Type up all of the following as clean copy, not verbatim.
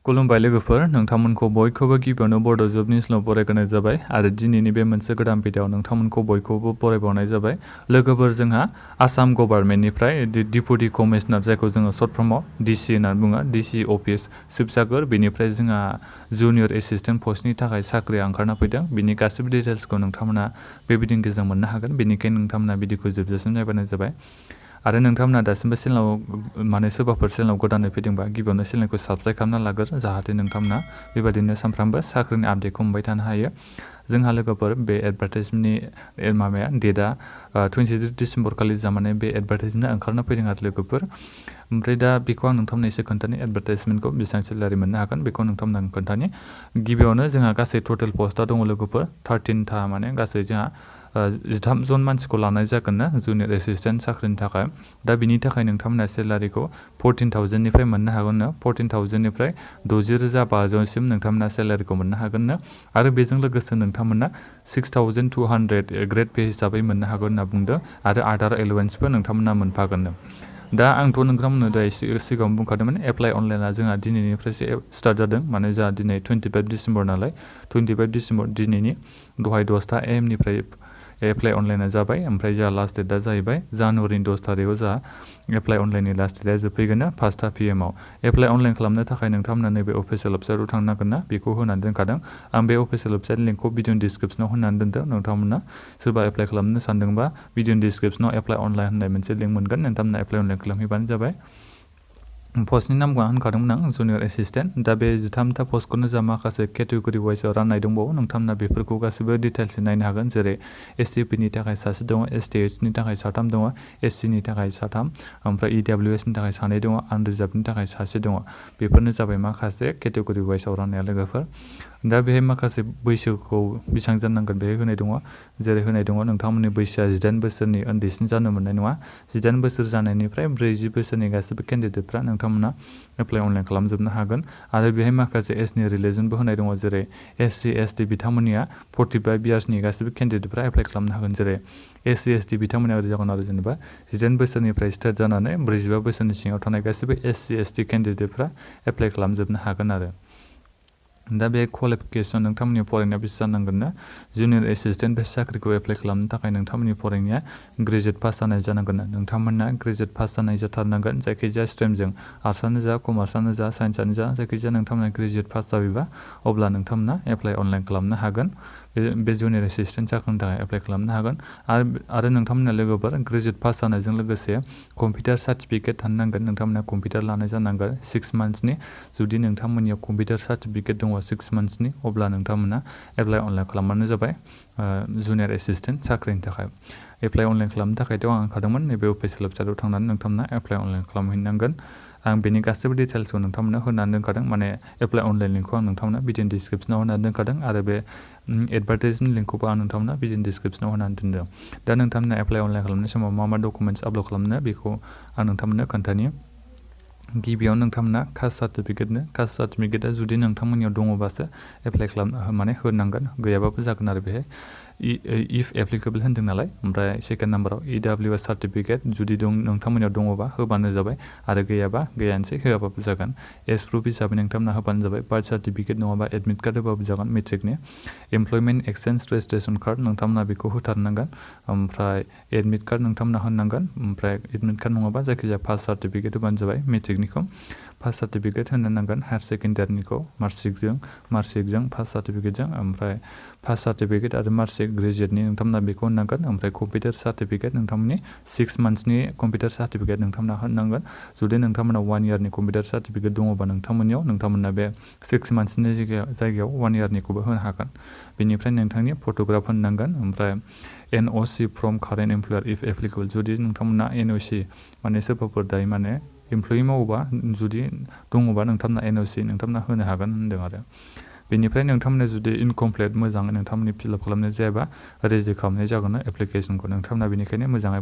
खुलुमबाय लोगोफोर नोंथांमोनखौ बयखौबो गिबियावनो बड' जबनि स्लाव बरायग्रोनाय जाबाय आरो दिनैनि बे मोनसे गोदान भिडिअआव नोंथांमोनखौ बयखौबो बरायबावनाय जाबाय लोगोफोर जोंहा आसाम गभर्नमेन्टनिफ्राय डिपुटि कमिशनार जायखौ जोङो सर्ट फर्माव डिसि होननानै बुङो डिसि अफिस शिबसागर बेनिफ्राय जोंहा जुनियर एसिस्टेन्ट पस्टनि थाखाय साख्रिया ओंखारना फैदों बिनि गासैबो डिटेल्सखौ नोंथांमोना बे भिडिअनि गेजेरजों मोननो हागोन बेनिखायनो नोंथांमोना भिडिअखौ जोबजासिम नायबानो जाबाय आरो नोंथांमोना दासिमबो चेनेलाव माने सोरबाफोर चेनेलाव गोदानै फैदोंबा गिबियावनो चेनेलखौ साबस्क्राइब खालामना लाग्रो जाहाथे नोंथांमोना बेबायदिनो सानफ्रामबो साख्रिनि आपडेटखौ मोनबाय थानो हायो जोंहा लोगोफोर बे एडभार्टाइजमेन्टनि माबाया डेटआ 23 डिसेम्बर खालि जामाने बे एडभार्टाइजमेन्टआ ओंखारना फैदों आरो लोगोफोर ओमफ्राय दा बेखौ आं नोंथांमोननो एसे खोन्थानि एडभार्टाइजमेन्टखौ बेसेबां सेलारि मोननो हागोन बेखौ नोंथांमोननो आं खोन्थानि गिबियावनो जोंहा गासै टटेल पस्टआ दङ लोगोफोर 13था माने गासै जोंहा 13 जन मानसिखौ लानाय जागोन ना जुनियर एसिस्टेन्ट साख्रिनि थाखाय दा बिनि थाखाय नोंथांमोना सेलारिखौ 14,000निफ्राय मोननो हागोननो 14,000निफ्राय 60,500सिम नोंथांमोना सेलारिखौ मोननो हागोननो आरो बेजों लोगोसे नोंथांमोना 6,200 ग्रेड पे हिसाबै मोननो हागोन होनना बुंदों आरो आदार एलावेन्सबो नोंथांमोना मोनफागोननो दा आंथ' नोंथांमोननो दा सिगाङाव बुंखादोंमोन एप्लाइ अनलाइना जोंहा दिनैनिफ्रायसो स्टार्ट जादों माने जोंहा दिनै 25 डिसेम्बर नालाय 25 डिसेम्बर दिनैनि दहाय 10टा AM निफ्राय एप्लाइ अनलाइना जाबाय ओमफ्राय जोंहा लास्ट डेटआ जाहैबाय जानुवारिनि 10 थारिखआव जोंहा एप्लाइ अनलाइननि लास्ट डेटआ जोबफैगोन 5टा PM आव एप्लाइ अनलाइन खालामनो थाखाय नोंथांमोना नैबे अफिसियेल वेबसाइटआव थांनांगोन ना बेखौ होनानै दोनखादों आं बे अफिसियेल वेबसाइट लिंकखौ भिडिअनि डिसक्रिपसनाव होनानै दोनदों नोंथांमोना सोरबा एप्लाइ खालामनो सानदोंबा भिडिअनि डिसक्रिपसनाव एप्लाइ अनलाइन होननाय मोनसे लिंक मोनगोन नोंथांमोना एप्लाइ अनलाइन खालामहैबानो जाबाय पस्टनि नामखौ आं होनखादोंमोन आं जुनियर एसिस्टेन्ट दा बे 13टा पस्टखौनो जा माखासे केटेगरि वाइसआव राननाय दंबावो नोंथांमोना बेफोरखौ गासैबो डिटेल्सै नायनो हागोन जेरै SCPनि थाखाय सासे दङ STHनि थाखाय साथाम दङ SCनि थाखाय साथाम ओमफ्राय EWSनि थाखाय सानै दङ आनरिजार्भनि थाखाय सासे दङ बेफोरनो जाबाय माखासे केटेगरि वाइसआव राननाया लोगोफोर दा बेहाय माखासे बैसोखौ बेसेबां जानांगोन बेहाय होनाय दङ जेरै होनाय दङ नोंथांमोननि बैसोआ 18 बोसोरनि उन्दैसिन जानो मोननाय नङा 18 बोसोर जानायनिफ्राय 40 बोसोरनि गासैबो केन्डिडेटफ्रा नोंथांमोना एप्लाइ अनलाइन खालामजोबनो हागोन आरो बेहाय माखासे एजनि रिलिजनबो होनाय दङ जेरै SC ST बिथांमोननिया 45 इयार्सनि गासैबो केन्डिडेटफ्रा एप्लाइ खालामनो हागोन जेरै SC ST बिथांमोना ओरै जागोन आरो जेनेबा 18 बोसोरनिफ्राय स्टार्ट जानानै 45 बोसोरनि सिङाव थानाय गासैबो SC ST केन्डिडेटफ्रा एप्लाइ खालामजोबनो हागोन आरो दा बे क्वालिफिकेसन नोंथांमोननि फरायनाया बेसे जानांगोन जुनियर एसिस्टेन्ट बे साख्रिखौ एप्लाइ खालामनो थाखाय नोंथांमोननि फरायनाया ग्रेजुवेट पास जानाय जानांगोन नोंथांमोनना ग्रेजुवेट पास जानाय जाथारनांगोन जायखिजाया स्ट्रिमजों आर्ट्सआनो जा कमार्सआनो जा साइन्सआनो जा जायखिजाया नोंथांमोना ग्रेजुवेट पास जाबायबा अब्ला नोंथांमोना एप्लाइ अनलाइन खालामनो हागोन बे जुनियर एसिस्टेन्ट साख्रिनि थाखाय एप्लाइ खालामनो हागोन आरो नोंथांमोना लोगोफोर ग्रेजुवेट पास जानायजों लोगोसे कम्पिउटार सार्टिफिकेट थानांगोन नोंथांमोना कम्पिउटार लानाय जानांगोन 6 मान्थसनि जुदि नोंथांमोननियाव कम्पिउटार सार्टिफिकेट दङ 6 मान्थसनि अब्ला नोंथांमोना एप्लाइ अनलाइन खालामबानो जाबाय जुनियर एसिस्टेन्ट साख्रिनि थाखाय एप्लाइ अनलाइन खालामनो थाखायथ' आं होनखादोंमोन नैबे अफिसियेल वेबसाइटआव थांनानै नोंथांमोना एप्लाइ अनलाइन खालामहैनांगोन आं बेनि गासैबो डिटेल्सखौ नोंथांमोननो होनानै दोनखादों माने एप्लाइ अनलाइन लिंकखौ आं नोंथांमोना भिडिअनि डिसक्रिपसनाव होनानै दोनखादों आरो बे एडभार्टाइजमेन्ट लिंकखौबो आं नोंथांमोना भिडिअनि डिसक्रिपसनाव होनानै दोनदों दा नोंथांमोना एप्लाइ अनलाइन खालामनाय समाव मा डकुमेन्ट्स आपल'ड खालामनो बेखौ आं नोंथांमोननो खोन्थानि गिबियावनो नोंथांमोना कास्ट सार्टिफिकेटआ जुदि नोंथांमोननियाव दङबासो एप्लाइ खालामनो माने होनांगोन गैयाबाबो जागोन आरो बेहाय इफ एप्लिकेबल होन्दों नालाय ओमफ्राय सेकेन्ड नाम्बाराव EWS सार्टिफिकेट जुदि नोंथांमोननियाव दङबा होबानो जाबाय आरो गैयाबा गैयानोसै होआबाबो जागोन एज प्रुफ हिसाबै नोंथांमोना होबानो जाबाय बार्थ सार्टिफिकेट नङाबा एडमिट कार्ड होबाबो जागोन मेट्रिकनि एमप्लयमेन्ट एक्सचेन्ज रेजिस्ट्रेसन कार्ड नोंथांमोना बेखौ होथारनांगोन ओमफ्राय एडमिट कार्ड नोंथांमोना होनांगोन ओमफ्राय एडमिट कार्ड नङाबा जायखिजाया पास सार्टिफिकेट होबानो जाबाय मेट्रिकनिखौ पास सार्टिफिकेट होनो नांगोन हायार सेकेन्डारिनिखौ मार्कशिटजों पास सार्टिफिकेटजों ओमफ्राय पास सार्टिफिकेट आरो मार्कशिट ग्रेजुवेटनि नोंथांमोना बेखौ होनांगोन ओमफ्राय कम्पिउटार सार्टिफिकेट नोंथांमोननि 6 मान्थसनि कम्पिउटार सार्टिफिकेट नोंथांमोना होनांगोन जुदि नोंथांमोना 1 इयारनि कम्पिउटार सार्टिफिकेट दङबा नोंथांमोना बे 6 मान्थसनि जायगायाव 1 इयारनिखौबो होनो हागोन बेनिफ्राय नोंथांनि फट'ग्राफ होनांगोन ओमफ्राय NOC from current employer if applicable जुदि नोंथांमोना NOC माने सोरबाफोर दायो माने इमप्लयि मावोबा जुदि दङबा नोंथांमोना NOC नोंथांमोना होनो हागोन होनदों आरो बेनिफ्राय नोंथांमोना जुदि इनकमप्लिट मोजाङै नोंथांमोननि फिलआप खालामनाय जायाबा रिजेक्ट खालामनाय जागोन एप्लिकेसनखौ नोंथांमोना बेनिखायनो मोजाङै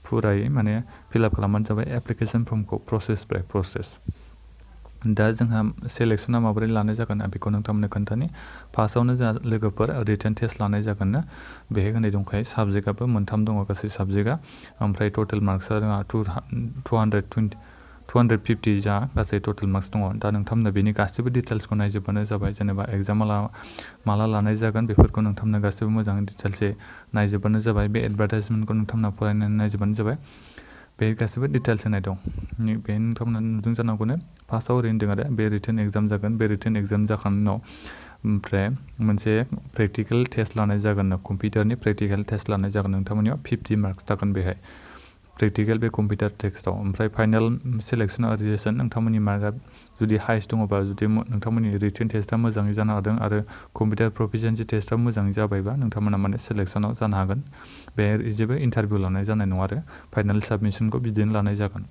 फुरायै माने फिलआप खालामबानो जाबाय एप्लिकेसन फर्मखौ प्रसेस बाय प्रसेस दा जोंहा सेलेक्सना माबोरै लानाय जागोन बेखौ नोंथांमोननो खोन्थानि फार्स्टआवनो जोंहा लोगोफोर रिटेन टेस्ट लानाय जागोन बेहाय होनाय दंखायो साबजेक्टआबो मोनथाम दङ गासै साबजेक्टआ ओमफ्राय टटेल मार्कसआ जोंहा 250 जा गासै टोटल मार्क्स दङ दा नोंथांमोना बेनि गासैबो डिटेल्सखौ नायजोबबानो जाबाय जेनेबा एग्जामा माला लानाय जागोन बेफोरखौ नोंथांमोना गासैबो मोजाङै डिटेल्सै नायजोबबानो जाबाय बे एडभार्टाइजमेन्टखौ नोंथांमोना फरायनानै नायजोबबानो जाबाय बे गासैबो डिटेल्स होनाय दं बे नोंथांमोना नुदों जानांगौनो फार्स्टआव ओरैनो दं आरो बे रिटेन एग्जाम जागोन बे रिटेन एग्जाम जाखांनायनि उनाव ओमफ्राय मोनसे प्रेक्टिकेल टेस्ट लानाय जागोन कम्पिउटारनि प्रेक्टिकेल टेस्ट लानाय जागोन नोंथांमोननियाव 50 मार्क्स थागोन बेहाय प्रेक्टिकेल बे कम्पिउटार टेक्स्टआव ओमफ्राय फाइनाल सिलेक्सन रिजेक्सन नोंथांमोननि मार्कआ जुदि हाइस्ट दङबा जुदि नोंथांमोननि रिटेन टेस्टआ मोजाङै जानो हादों आरो कम्पिउटार प्रफिसियेन्सि टेस्टआ मोजाङै जाबायबा नोंथांमोना माने सिलेक्सनाव जानो हागोन बे जेबो इन्टारभिउ लानाय जानाय नङा आरो फाइनाल साबमिसनखौ बिदिनो लानाय जागोन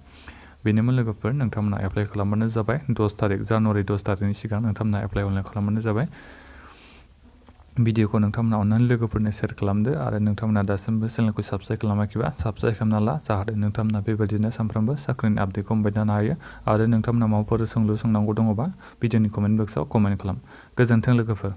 बेनोमोन लोगोफोर नोंथांमोना एप्लाइ खालामबानो जाबाय 10 तारिख जानुवारि 10 तारिखनि सिगां नोंथांमोना एप्लाइ अनलाइन खालामबानो जाबाय भिडिअखौ नोंथांमोना अननानै लोगोफोरनो शेयार खालामदो आरो नोंथांमोना दासिमबो चेनेलखौ साबस्क्राइब खालामाखैबा साबस्क्राइब खालामना ला जाहाथे नोंथांमोना बेबायदिनो सानफ्रोमबो साख्रिनि आपडेटखौ मोनबाय थानो हायो आरो नोंथांमोना माबाफोर सोंलु सोंनांगौ दङबा भिडिअनि कमेन्ट बक्सआव कमेन्ट खालाम गोजोन्थों लोगोफोर